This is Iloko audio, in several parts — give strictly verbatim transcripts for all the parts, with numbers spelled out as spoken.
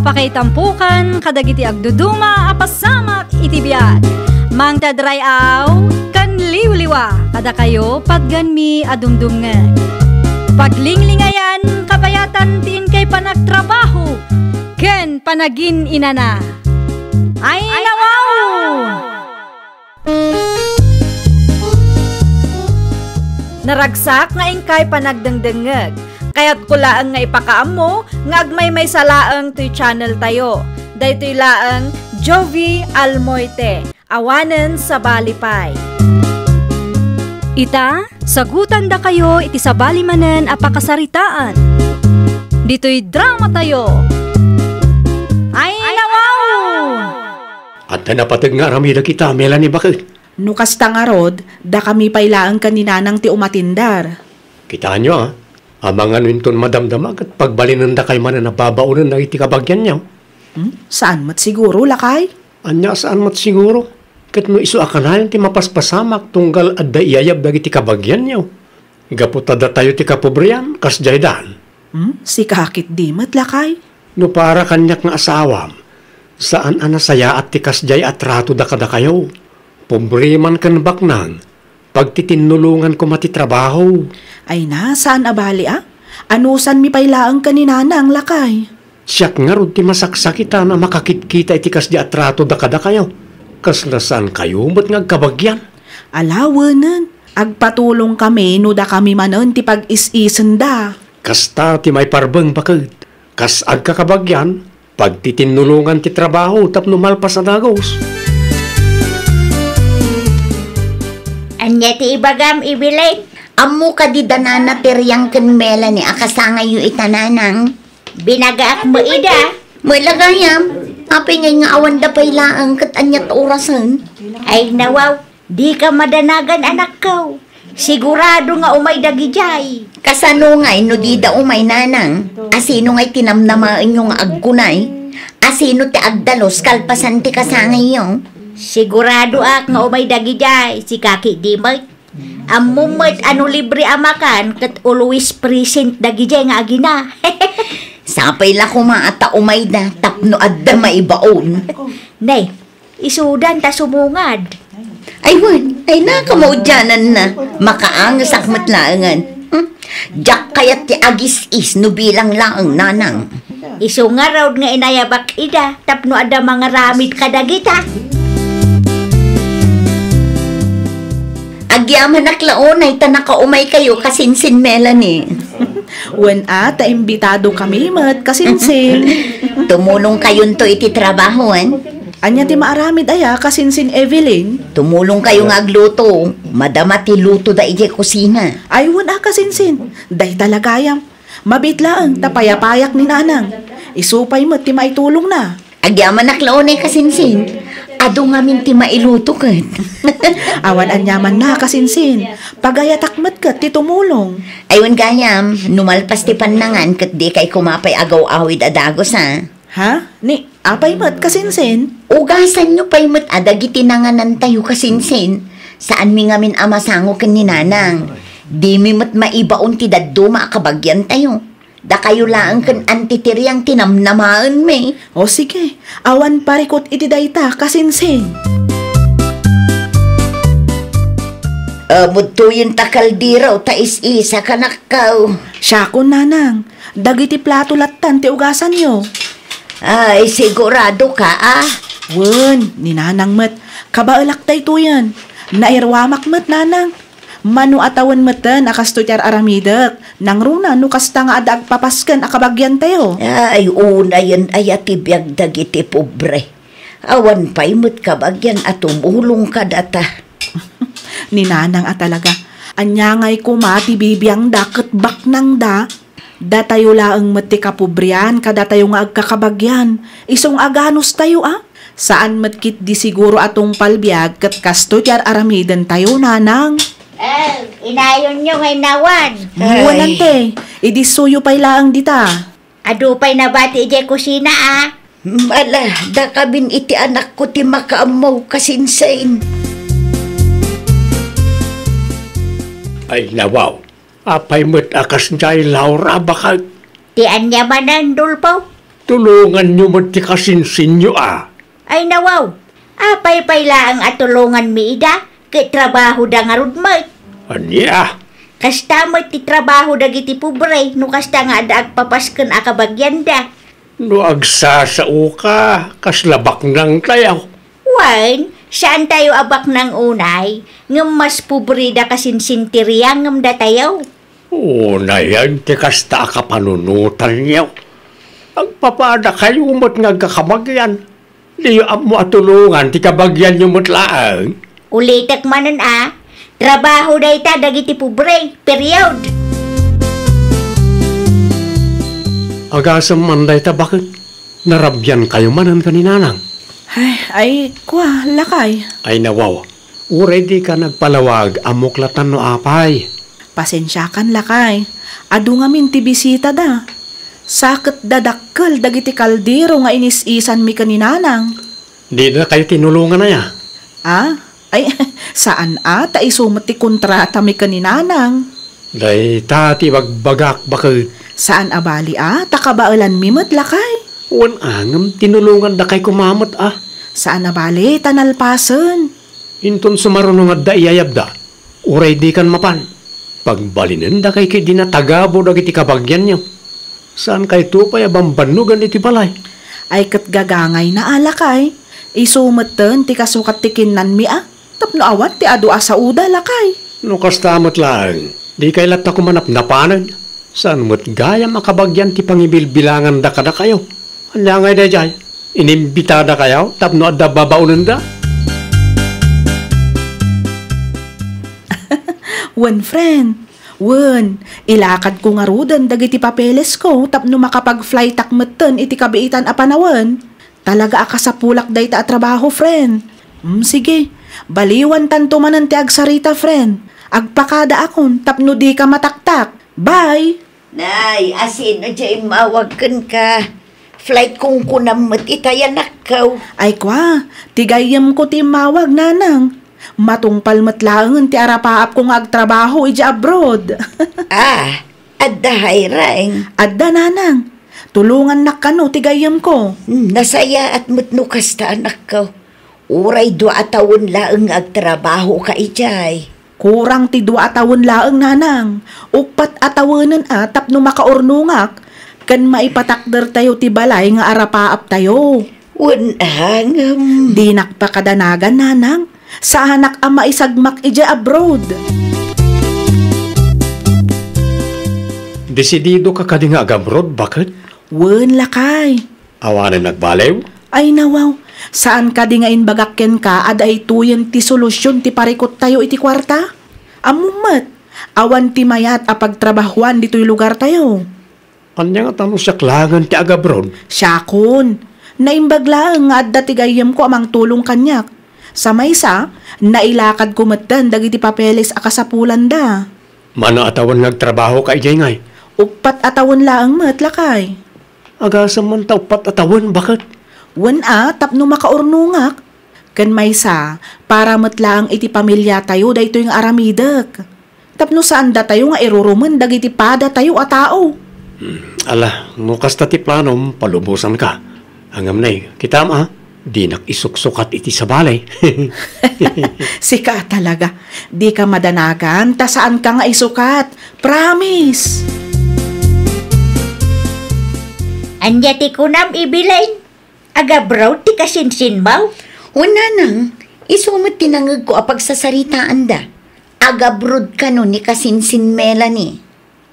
Pakaitampokan kadagiti agduduma a pasamak iti biag. Mangted ray-aw ken liwliwa kadakayo patganmi a dumdumngeg. Paglinglingayan kabayatan ti inkay panagtrabaho ken panagin-inana. Ay, nawaw! Naragsak nga inkay panagdengdengngeg. Kayatko laeng nga ipakaammo nga agmaymaysa laeng toy channel tayo. Daytoy laeng Jovie Almoite, awanen sabali pay. Ita, sagutandakayo iti sabali manen a pakasaritaan. Ditoy drama tayo. Ay, nawaw! Adda napateg nga aramidek ita, Melanie, baket? No kasta ngarud, dakami pay laeng ken ni Nanang ti umatindar. Kitaenyo, a, amangan inton madamdama ket pagbalinendakay manen a babaonen dagiti kabagianyo. Hmm? Saan met siguro, lakay? Ania saan met siguro? Ket no isu a kanayon ti mapaspasamak tunggal adda iyayab dagiti kabagianyo. Gapu ta datayo ti kapobrian, kasdiay dan. Hmm? Sika ketdi met, lakay? No para kaniak nga asawam, saan a nasayaat ti kasdiay a tratoda kadakayo. Pobre man ken baknang, pagtitinulongan koma ti trabaho. Ay na, saan a bali a? Anusanmi pay laeng ken ni Nanang, lakay. Siak ngarud ti masaksakitan a makakitkita iti kasdiay a tratoda kadakayo. Kasla saankayo met nga agkabagian. Ala, wenen, agpatulongkami no dakami manen ti pag-is-isenda. Kasta ti maiparbeng, baket. Kas agkakabagian, pagtitinnulongan ti trabaho tapno malpas a dagus. Ania ti ibagam, Evelyn? Ammo kadi da Nana ti Riang ken Melanie a kasangayyo ita, Nanang? Binagaak met ida. Met la gayam, apay ngay nga awanda pay laeng ket ania ti orasen? Ay, nawaw. Dika madanagan, anakko. Sigurado nga umay dagidiay. Kasano ngay no dida umay, Nanang? Asino ngay ti namnamaenyo nga agkunay? Asino ti agdalus kalpasan ti kasangayyo? Siguradoak nga umay dagidiay, sika ketdi met. Ammom met a no libre a makan ket always present dagidiay nga agina. Sapay la koma a ta umayda tapno adda maibaon. Nay, isudan ta sumungad. Ay wen, ay na, kamaudiananna. Makaangesak met laengen. Hmm? Diak kayat ti agis-is no bilang laeng, Nanang. Isu ngarud nga inayabak ida tapno adda mangaramid kadagita. Agyamanak la unay ta nakaumaykayo, kasinsin Melanie. Wen a, ta imbitadokami met, kasinsin. Tumulongkayonto iti trabahoan. Ania ti maaramid aya, kasinsin Evelyn? Tumulongkayo nga agluto. Madama ti lutoda idiay kusina. Ay, wen a, kasinsin. Dayta la gayam. Mabiit laeng ta payapayak ni Nanang. Isu pay met ti maitulongna. Agyamanak la unay, kasinsin. Adu ngamin ti mailuto ket. Awan aniamanna, kasinsin. Pagayatak met ket ti tumulong. Ay wen gayam, no malpas ti pannangan ket dikay koma pay agaw-awid a dagus, a. Ha? Ni, apay met, kasinsin? Ugasanyo pay met a dagiti nanganantayo, kasinsin. Saanmi ngamin a masango ken ni Nanang. Dimi met maibaon ti dadduma a kabagiantayo. Dakayo laeng ken Auntie Tiriang ti namnamaenmi. O sige, awan parikut iti dayta, kasinsin. Amudtoyen ta kaldero ta is-isa, kanakkaw. Siakon, Nanang. Dagiti plato lattan ti ugasanyo. Ay, sigurado ka, a? Wen, ni Nanang met. Kabaelak daytoyen. Nairuamak met, Nanang. Mano a tawen metten a kastoy ti ar-aramidek. Nangruna no kasta nga adda agpapasken a kabagiantayo. Ay, unayen aya ti biag dagiti pobre. Awan pay met kabagian a tumulong kadata. Ni Nanang a talaga. Ania ngay koma ti bibiangda ket baknangda? Datayo laeng met ti kapobrian kadatayo nga agkakabagian. Isu nga aganustayo, a? Saan met ketdi siguro a tungpal biag ket kastoy ti ar-aramidentayo, Nanang. Eh, inayonyo nga inawan. Ay. Wen, Ante. Idissoyo pay laeng dita. Adu pay nabati idiay kusina, a? Ala, dakamin iti anakko ti makaammo, kasinsin. Ay, nawaw. Apay met a kasdiay, Laura, baket? Ti ania manen, Dolfo? Tulonganyo met ti kasinsinyo a. Ay nawaw, apay pay laeng a tulonganmi ida, ket trabahoda ngarud met. Ania? Kasta met ti trabaho dagiti pobre no kasta nga adda agpapasken a kabagianda. No agsasaoka, kasla baknangtayo. Wen, saantayo a baknang unay, ngem mas pobreda kasinsinti riangemdatayo. Unayen ti kasta a kapanunotanyo. Agpapadakayo met nga agkakabagian. Diyo ammo a tulongan ti kabagianyo met laeng. Ulitek manen a, trabaho dayta dagiti pobre, period. Agasem man dayta baket, narabiankayo manen ken ni Nanang. Ay, ay, kua, lakay. Ay, nawaw. Uray dika nagpalawag, ammok latta no apay. Pasensiakan, lakay. Adu ngamin ti bisitada. Saketda dakkel dagiti kaldero nga inis-isanmi ken ni Nanang. Dinakayo tinulongan aya? Ah? Ay, saan a, ta isu met ti kontratami ken ni Nanang. Dayta ti ibagbagak, baket. Saan a bali a, ta kabaelanmi met, lakay. Wen a, ngem tinulongandakay koma met a. Saan a bali, ta nalpasen. Inton sumaruno nga adda iyayabda, uray dikan mapan, pagbalinendakay ket dinatagabo dagiti kabagianyo. Saankayto pay a bambannogan iti balay. Ay ket gagangayna a, lakay. Isu metten ti kasukat ti kinnanmi a, tapno awan ti adu a saoda, lakay. No kasta met laeng, dikay latta koma napnapanen. Saan met gayam a kabagian ti pangibilbilanganda kadakayo. Ania ngay daydiay? Inimbitadakayo tapno adda babaonenda? Wen, friend. Wen, ilakadko ngaruden dagiti papelesko tapno makapag-flightak metten iti kabiitan a panawen. Talaga a kasapulak dayta a trabaho, friend. Mm, sige. Baliwantanto manen ti agsarita, friend. Agpakadaakon tapno dika mataktak. Bye! Nay, asino diay immawag kenka? Flight kongkonam met itay, anakko. Ay kua, ti gayyemko ti immawag, nanang. Matungpal met laengen ti arapaapko nga agtrabaho idiay abroad. Ah, adda, Hayreng? Adda, nanang. Tulongannak kano ti gayyemko. Hmm, nasayaat met no kasta, anakko. Uray dua a tawen laeng nga agtrabahoka idiay. Kurang ti dua a tawen laeng, nanang. Uppat a tawenen a tapno makaurnongak ken maipatakdertayo ti balay nga arapaaptayo. Wen a, ngem. Dinak pakadanagan, nanang. Saanak a maisagmak idiay abroad. Desididoka kadi nga agabroad, baket? Wen, lakay. Awanen nagbaliw? Ay, nawaw. Saan kadi nga imbagak kenka a daytoyen ti solusyon ti parikuttayo iti kuarta? Ammom met, awan ti mayat a pagtrabahuan ditoy lugartayo. Ania ngata no siak laengen ti agabroad? Siakon. Naimbag laeng nga adda ti gayyemko a mangtulong kaniak. Sa maysa, nailakadko metten dagiti papeles a kasapulanda. Mano a tawen nga agtrabahoka idiay ngay? Uppat a tawen laeng met, lakay. Agasem man ta uppat a tawen, baket? Wen a, tapno makaurnongak. Ken maysa, para met laeng iti pamiliatayo daytoy nga aramidek. Tapno saandatayo nga irurumen dagiti padatayo a tao. Hmm, ala, no kasta ti planom, palubosanka. Ngem nay, kitam a, dinak isuksukat iti sabali. Sika talaga, dika madanagan ta saanka nga isukat. Promise! Ania ti kunam, Evelyn? Agabroad ti kasinsinmo? Wen, nanang, isu met ti nangngegko a pagsasaritaanda. Agabroad kano ni kasinsin Melanie.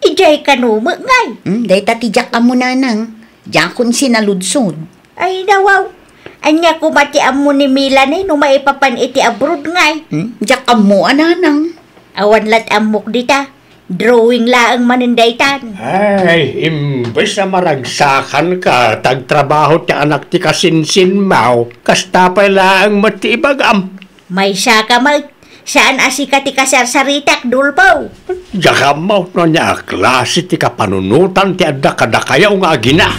Idiay kano met ngay? Hmm, dayta ti diak ammo, nanang. Diakon sinaludsod. Ay, nawaw. Ania koma ti ammo ni Melanie no maipapan iti abroad ngay? Hmm, diak ammo a, nanang. Awan la't ammok dita. Drawing laeng manen daytan. Ay, imbes a maragsakanka ta agtrabaho ti anak ti kasinsinmo, kasta pay laeng met ti ibagam. Maysaka met, saan a sika ti kasarsaritak, Dulpo. Diak ammo no ania a klase ti kapanunotan ti adda kadakayo nga agina.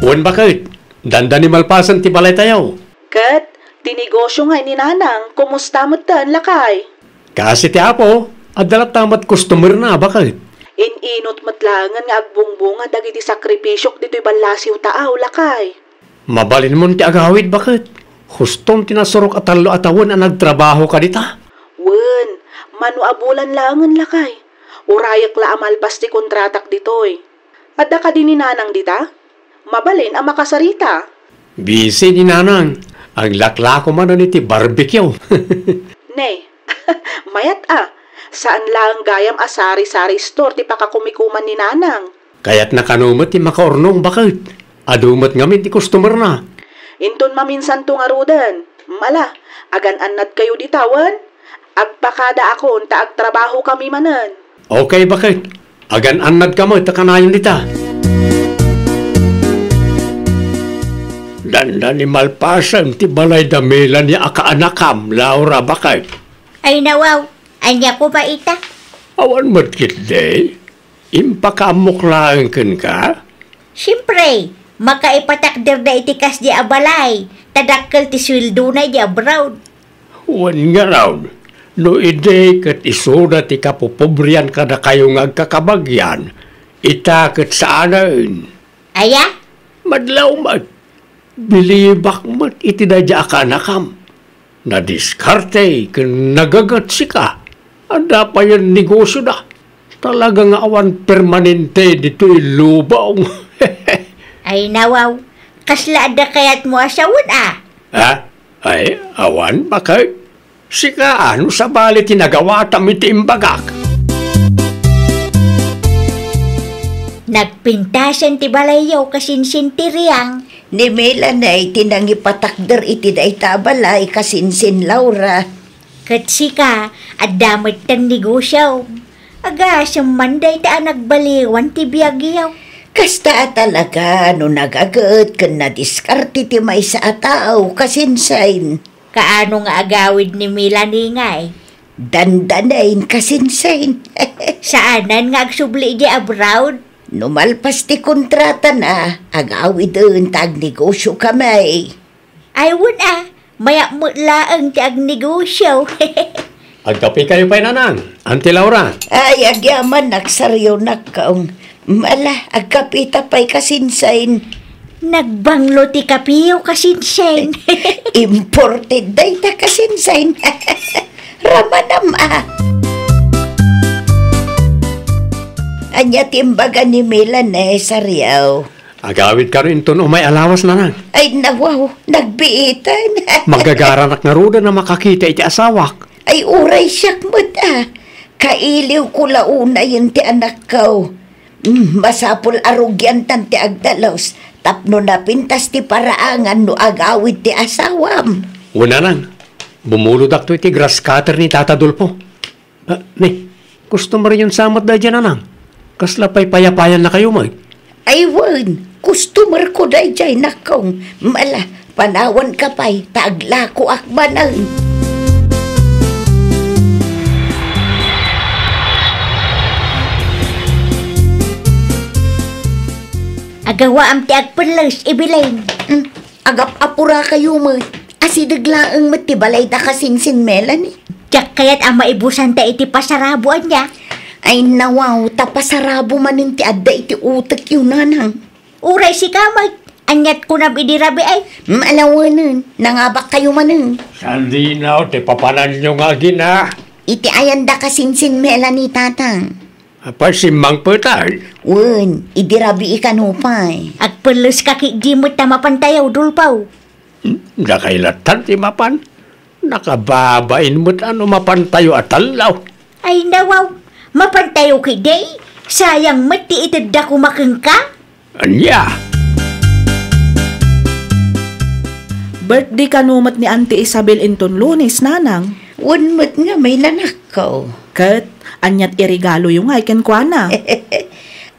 Wen baket, dandani malpasen ti balaytayo. Ket ti negosio ngay ni Nanang, kumusta metten, lakay? Kaasi ti Apo, adda latta met customer-na, baket. In-inut met laengen nga agbungbunga dagiti sakripisiok ditoy ballasiw taaw, lakay. Mabalinmon ti agawid, baket. Hustom ti nasurok a tallo a tawen a nagtrabaho kadita. Wen, mano a bulan laengen, lakay. Urayek la a malpas ti kontratak ditoy. Adda kadi ni Nanang dita? Mabalin a makasarita. Busy ni Nanang. Aglaklako manen iti barbecue. Ne, mayat a. Saan laeng gayam a sari-sari store ti pakakumikuman ni Nanang. Kayatna kano met ti makaurnong, baket. Adu met ngamin ti customer-na. Inton maminsanto ngaruden. Mala, agan-annadkayo dita wen? Agpakadaakon ta agtrabahokami manen. Okay, baket. Agan-annadka met a kanayon dita. Dandani malpasen ti balay da Melanie a kaanakam, Laura, baket. Ay, nawaw, ania koma ita? Awan met ketdi. Impakaammok laeng kenka? Siempre, makaipatakderda iti kasdi a balay, ta dakkel ti sueldona idi abroad. Wen ngarud, no idi ket isuda ti kapopobrian kadakayo nga agkakabagian, ita ket saanen. Aya? Madlaw met. Bilibak met iti daydi a kaanakam. Nadiskarte ken nagaget sika. Adda payen negosioda. Talaga nga awan permanente ditoy lubong. Ay, nawaw. Kasla adda kayatmo a sawen a? Ha? Ay, awan, baket. Sika, no sabali ti nagawatam iti imbagak. Nagpintasen ti balayyo, kasinsin ti Riang. Ni Melanie ti nangipatakder iti dayta a balay, kasinsin Laura. Ket sika, adda metten negosiom. Agasem man dayta a nagbaliwan ti biagyo. Kasta a talaga no nagaget ken nadiskarte ti maysa a tao, kasinsin. Kaano nga agawid ni Melanie ngay? Dandanin, kasinsin. Saanen nga agsubli idiay abroad? No malpas ti kontratana, agawiden ta agnegosiokami. Ay, wen a, mayat met laeng ti agnegosio. Agkapekayo pay, Nanang, Auntie Laura. Ay, agyamanak, Sariaw, nakkaw. Ala, agkapeta pay, kasinsin. Nagbanglo ti kapeyo, kasinsin. Imported dayta, kasinsin. Ramanam a. Ania ti imbaga ni Melanie, Sariaw? Agawid kano inton umay a lawas, Nanang. Ay, nawaw, nagbiitan. Magagaranak ngaruden a makakita iti asawak. Ay, uray siak met a. Kailiwko la unayen ti anakko. Mm, masapul a rugiantan ti agdalus tapno napintas ti paraangan no agawid ti asawam. Wen, Nanang, bumulodakto iti grass cutter ni Tata Dolfo. Ah, ne, customeryon sa met daydiay, Nanang. Kasla pay payapayan na kayo, may? Ay, wen, customerko daydiay, nakkaw. Ala, panawanka pay, ta aglakoak manen. Agawaam ti agpelles, Evelyn. Mm, agap-apurakayo met. Asideg laeng met ti balayda, kasinsin Melanie. Diak kayat a maibusanta iti pasarabo, ania? Ay, nawaw, ta pasarabo manen ti adda iti utekyo, Nanang. Uray sika met, aniat kunam idi rabii? Malawenen, nangabakkayo manen. Sandinaw ti papananyo nga agina? Iti ayanda, kasinsin Melanie, Tatang. Apay, simmangpetan? Wen, idi rabii kano pay. Agpelleska ketdi met ta mapantayo, Dolfo. Hmm, dakay lattan ti mapan. Nakababain met a no mapantayo a tallo. Ay, nawaw, mapantayo ketdi. Sayang met ti itedda koma kenka. Ania? Birthday kano met ni Auntie Isabel inton Lunes, Nanang? Wen met nga, may nanakko. Ket, aniat iregaloyo ngay kenkuana?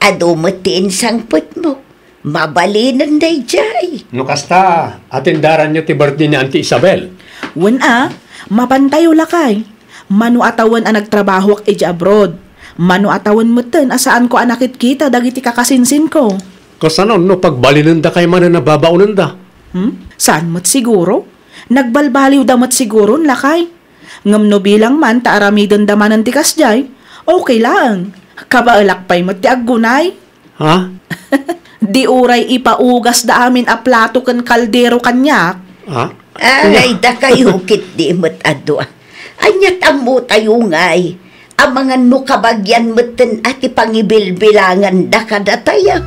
Adu met ti insangpetmo. Mabalinen daydiay. No kasta, atendaranyo ti birthday ni Auntie Isabel. Wen a, mapantayo lakay. Mano a tawen a nagtrabahoak idiay abroad. Mano a tawen metten a saanko a nakitkita dagiti kakasinsinko. Kasano no pagbalinendakay manen a babaonenda? Hmm? Saan met siguro? Nagbalbaliwda met siguron, lakay. Ngem no bilang man ta aramidenda manen ti kasdiay, okay laeng. Kabaelak pay met ti aggunay. Ha? Di uray ipaugasda amin a plato ken kaldero kaniak. Ha? Ay, dakayo ketdi met a dua. Ania't ammotayo ngay? Amangan no kabagian metten a ti pangibilbilanganda kadatayo.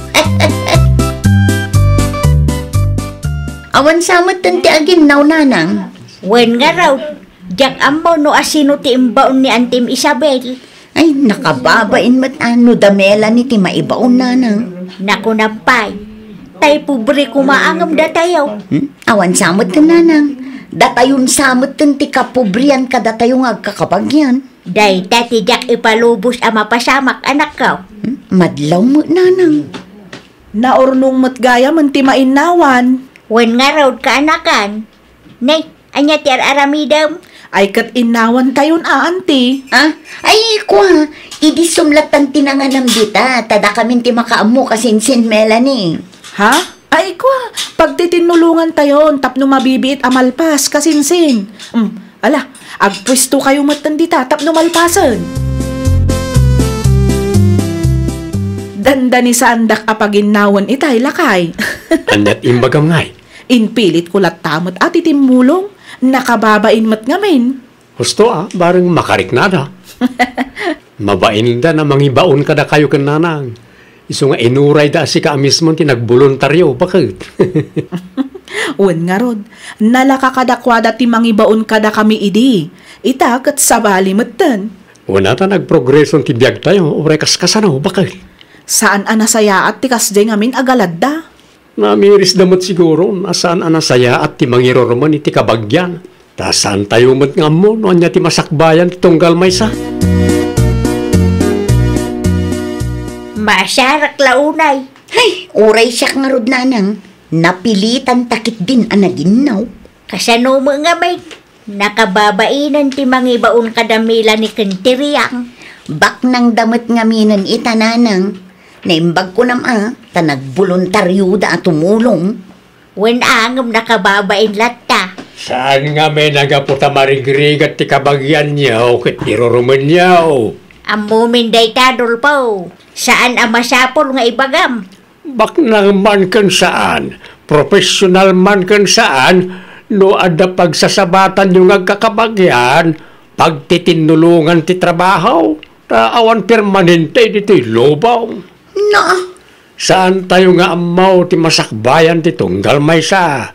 Awan sa metten ti aginnaw, nanang. Wen ngarud, diak ammo no asino ti imbaon ni Antim Isabel. Ay, nakababain met a no da Melanie ti maibaon, nanang. Nakunam pay, tay pobre koma ngem datayo. Hmm? Awan sa metten, nanang. Datayon sa metten ti kapobrian kadatayo nga agkakabagian. Dayta ti diak ipalubos a mapasamak, anakko. Hmm? Madlaw met, nanang. Naurnong met gayam ti mainnawan. Wen ngarud, kaanakan. Ne, ania ti ar-aramidem? Ay, ket innawantayon a, anti. Ah? Ay, kua, idi sumlatan ti nanganam dita, ta dakamin ti makaammo, kasinsin Melanie. Ha? Ay, kua, pagtitinnulongantayon tapno mabibiit a malpas, kasinsin. Hmm, ala, agpuestokayo metten dita tapno malpasen. Dandani saandak a paginnawen itay, lakay. Ania't imbagam ngay? Inpilitko latta met a ti timmulong, nakababain met ngamin. Husto a, bareng makariknada. Mabainda a mangibaon kadakayo ken nanang. Isu nga inurayda a sika a mismo ti nagboluntario, baket. Wen ngarud, nalaka kadakuada ti mangibaon kadakami idi. Ita ket sabali metten. Wen a ta nagprogreson ti biagtayo, uray kaskasano, baket. Saan a nasayaat ti kasdiay ngamin a galadda. Namirisda met siguron a saan a nasayaat ti mangirurumen iti kabagian, ta saantayo met nga ammo no ania ti masakbayan ti tunggal maysa. Maasarak la unay. Hay, uray siak ngarud, nanang, napilitanta ketdin a naginnaw. Kasano met ngamin? Nakababainen ti mangibaon kada Melanie ken ti Riang. Baknangda met ngaminen ita, nanang. Naimbag kunam a, ta nagboluntarioda a tumulong. Wen a, ngem nakababain latta. Saan ngamin a gapu ta marigrigat ti kabagianyo ket irurumenyo? Ammomin dayta, Adolfo. Saan a masapul nga ibagam. Baknang man ken saan, profesional man ken saan, no adda pagsasabatanyo nga agkakabagian, pagtitinnulongan ti trabaho, ta awan permanente ditoy lubong. Na? Saantayo nga ammo ti masakbayan ti tunggal maysa.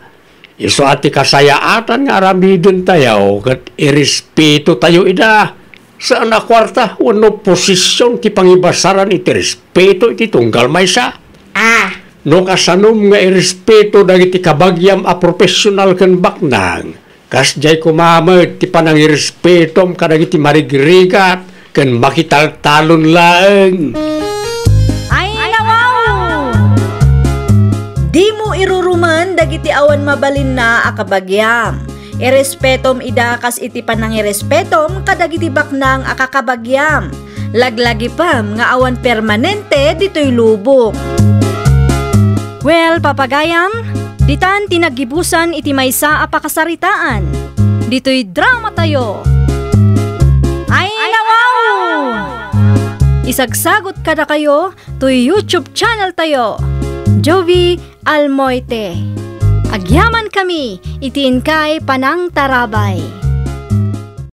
Isu a ti kasayaatan nga aramidentayo ket irespetotayo ida. Saan a kuarta wenno posisyon ti pangibasaran iti respeto iti tunggal maysa. Ah. No kasanom nga irespeto dagiti kabagiam a profesional ken baknang, kasdiay koma met ti panangirespetom kadagiti marigrigat ken makitaltalon laeng. Ay, nawaw! Dimo irurumen dagiti awan mabalinna a kabagiam. Irespetom ida kas iti panangirespetom kadagiti baknang a kakabagiam. Laglagipem nga awan permanente ditoy lubong. Well, papagayam, ditan ti naggibusan iti maysa a pakasaritaan. Ditoy dramatayo. Ay, nawaw! Isagsagot kadakayo toy YouTube channel tayo, Jovi Almoite. Agyamankami iti inkay panangtarabay.